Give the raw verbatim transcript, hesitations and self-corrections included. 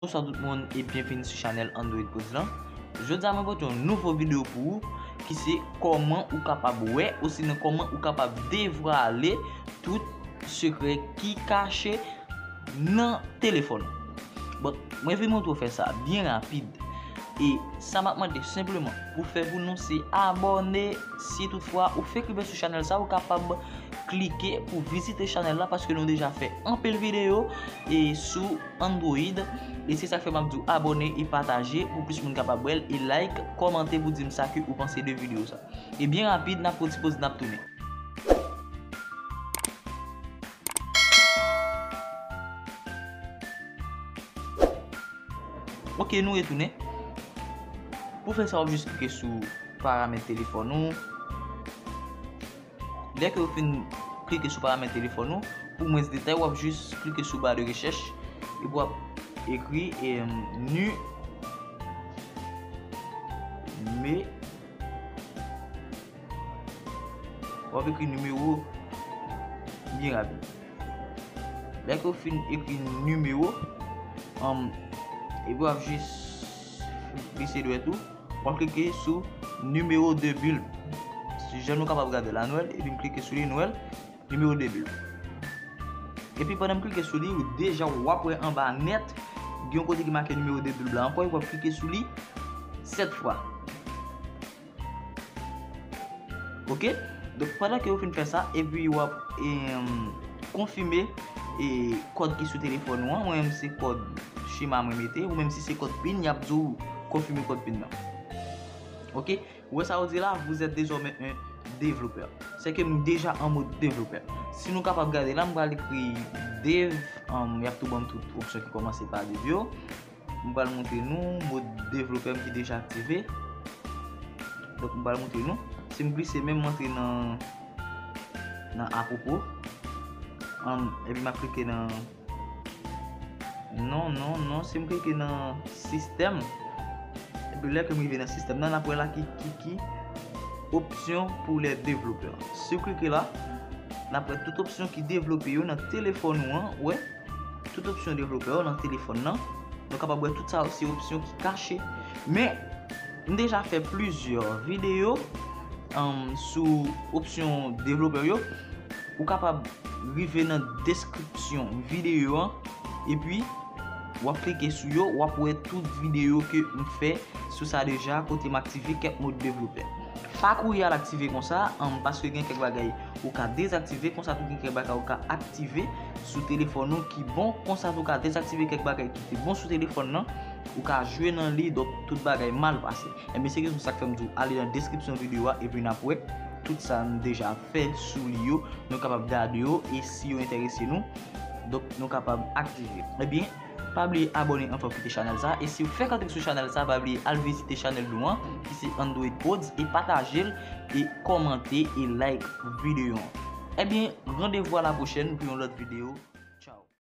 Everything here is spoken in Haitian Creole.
Bonswa tout moun e byenvini sou chanèl Android Pros lan. Jodi a mwen pote yon nouvo videyo pou ou ki se kòman ou kapab wè osinon kòman ou kapab devwale tout sekrè ki kache nan telefòn ou. Bon, mwen vin montre w fè sa byen rapid. E sa m ap mande senpleman pou fè pou nou se abòne. Si toutfwa ou fenk rive sou chanèl sa, ou kapab klike pou vizite chanèl la paske nou deja fè anpil videyo e sou Android. E se sa k fè m ap di w abòne e pataje pou plis moun kapab wè l e like, kòmante pou di m sa ke ou panse de videyo sa. E byen rapid, n ap pran ti poz, n ap tounen. Ok, nou retounen. Pou fè sa, w ap jis klike sou paramèt telefòn ou. Lè ke w fin klike sou paramèt telefòn ou, pou mwens detay, w ap jis klike sou ba de rechèch epi w ap ekri, em, nu, me, w ap ekri nimewo byen rapid. Lè ke w fin ekri nimewo, em, epi w ap jis bese dwèt ou, w ap klike sou nimewo de bil. Jan nou kapab gade la, Nwèl, epi m klike sou li, Nwèl, nimewo de bil. Epi pandan m klike sou li, ou deja w ap wè anba nèt, gen yon kote ki make nimewo de bil la ankò, epi w ap klike sou li sèt fwa. Ok? Donk, pandan ke ou fin fè sa, epi w ap, em, konfime, e, kòd ki sou telefòn ou an. Mwen menm, se kòd chema mwen mete. Ou menm, si se kòd pin, y ap di w konfime kòd pin nan. Ok? Ou wè sa yo di la, vous êtes désormais un développeur. Se ke m deja an mod devlopè. Si nou kapab gade la, m pral ekri dev, em, y ap tou ban m tout opsyon ki kòmanse pa dev yo. M pral montre nou mod devlopè m ki deja aktive. Donk, m pral montre nou. Si m glise menm, m antre nan, nan apwopo. Em, epi m ap klike nan, non, non, non. Si m klike nan sistèm, epi lè ke m rive nan sistèm nan, n ap wè la ki, ki, ki opsyon pou lè devlopè. Si w klike la, n ap wè tout opsyon ki devlope yo nan telefòn ou an, wè. Tout opsyon devlopè yo nan telefòn nan. Nou kapab wè tout sa yo se opsyon ki kache. Men, m deja fè plizyè videyo, em, sou opsyon devlopè yo. Ou kapab rive nan deskripsyon videyo an, epi w ap klike sou yo, w ap wè tout videyo ke m fè sou sa deja, kote m aktive kèk mod devlopè. Pa kouri al aktive konsa, em, paske gen kèk bagay ou ka dezaktive, konsa tou gen kèk bagay ou ka aktive sou telefòn ou ki bon, konsa tou ka dezaktive kèk bagay ki te bon sou telefòn nan, ou ka jwe nan li, donk tout bagay mal pase. Ebyen, se rezon sa k fè m di w ale nan deskripsyon videyo a, epi n ap wè tout sa n deja fè sou li yo, nou kapab gade yo, e si yo enterese nou, donk nou kapab aktive. Ebyen, pa bliye abòne anvan w kite chanèl sa, e si w fèk antre sou chanèl sa, pa bliye al vizite chanèl nou an, ki se Android Pros, e pataje l, e kòmante, e like videyo an. Ebyen, randevou a la pwochèn pou yon lòt videyo.